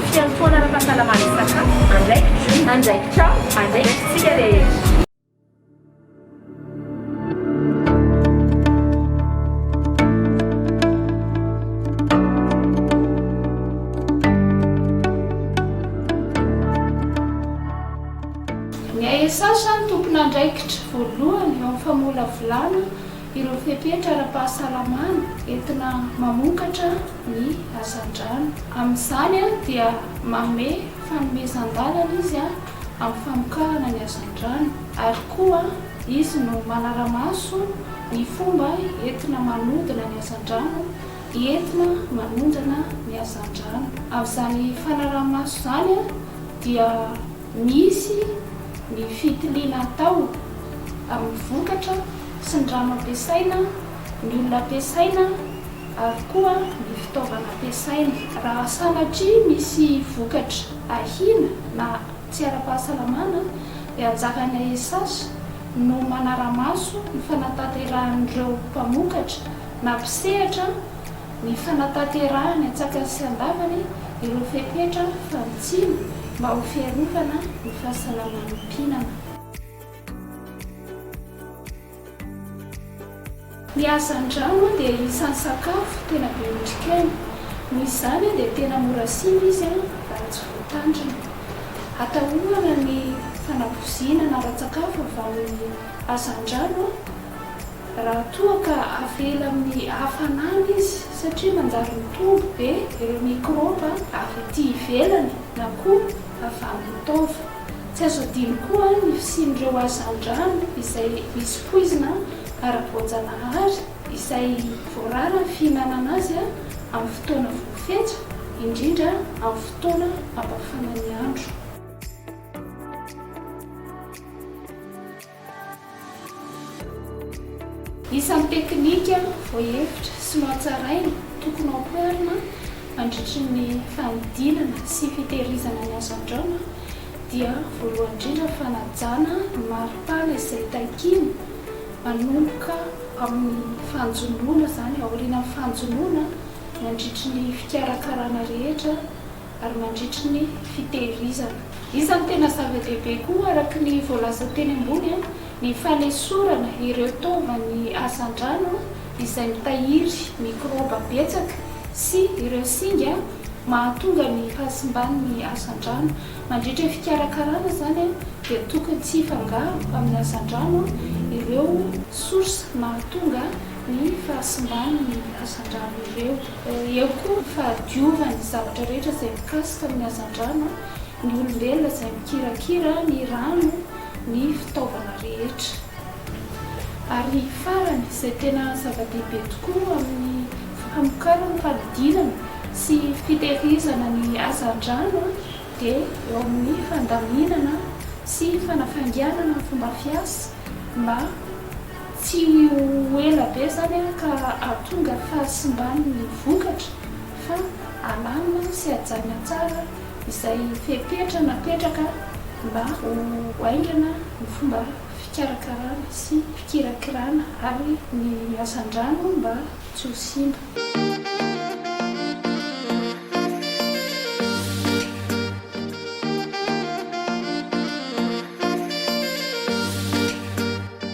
Fiantohana ara-pahasalaman'ny sakafo, andraikitro, andraikitrao, andraikitsika rehetra. Ny ASH no tompon'andraikitra voalohany eo amin'ny famolavolana ireo fepetra ara-pahasalamana entina mamokatra ny hazandrano. Amin'izany dia manome fanomezan-dalana izy amin'ny famokarana ny hazandrano ary koa izy no manara-maso ny fomba entina manodina ny hazandrano, entina manondrana ny hazandrano. Amin'izany fanaraha-maso izany dia Misy ny fitiliana atao amin'ny vokatra sy ny rano ampiasaina, ny olona ampiasaina ary koa ny fitaovana ampiasaina. Raha sanatria misy vokatra ahiana na tsy ara-pahasalamana dia anjaran'ny ASH no manara-maso ny fanatanterahan'ireo mpamokatra na mpisehatra ny fanatanterahany an-tsakany sy an-davany ireo fepetra fanitsiana mba ho fiarovana ny fahasalaman'ny mpihinana. Ny hazandrano dia isan'ny sakafo tena be otrikaina. Noho izany dia tena mora simba izy raha tsy voatandrina. Atahorana ny fanapoizinana ara-tsakafo avy amin'ny hazandrano. Raha toa ka avela amin'ny hafanana izy satria manjary mitombo be ireo mikraoba avy aty ivelany na koa avy amin'ny taova. Tsy azo adino koa ny fisian'ireo hazandrano izay misy poizina ara-boajanahary izay voarara ny fihinanana azy amin'ny fotoana voafetra, indrindra amin'ny fotoana mampafana ny andro. Isan'ny teknika voahevitra sy nohatsaraina tokony hampiharina mandritry ny fanodinana sy fitehirizana ny hazandrano dia voalohany indrindra ny fanajana ny maripana izay takiana manomboka amin'ny fanjonoana izany aorianan'ny fanjonoana mandritry ny fikarakarana rehetra ary mandritry ny fitehirizana. Isan'ny tena zava-dehibe koa araka ny voalaza teny ambony ny fanesorana ireo taovan'ny hazandrano izay mitahiry mikraoba betsaka sy ireo singa mahatonga ny fahasimban'ny hazandrano. Mandritra ny fikarakarana izany dia tokony tsy hifangaro amin'ny hazandrano ireo source mahatonga ny fahasimban'ny hazandrano ireo. Eo koa ny fahadiovan'ny zavatra rehetra izay mikasika amin'ny hazandrano, ny olombelona izay mikirakira ny rano, ny fitaovana rehetra. Ary farany, izay tena zava-dehibe tokoa amin'ny famokarana, fanodinana sy fitehirizana ny hazandrano dia eo amin'ny fandaminana sy fanafainganana ny fomba fiasa mba Tsy ho ela be izany ka hahatonga fahasimban'ny vokatra fa alamina sy hajaina tsara izay fepetra napetraka mba ho haingana ny fomba fikarakarana sy fikirakirana ary ny hazandrano mba tsy ho simba.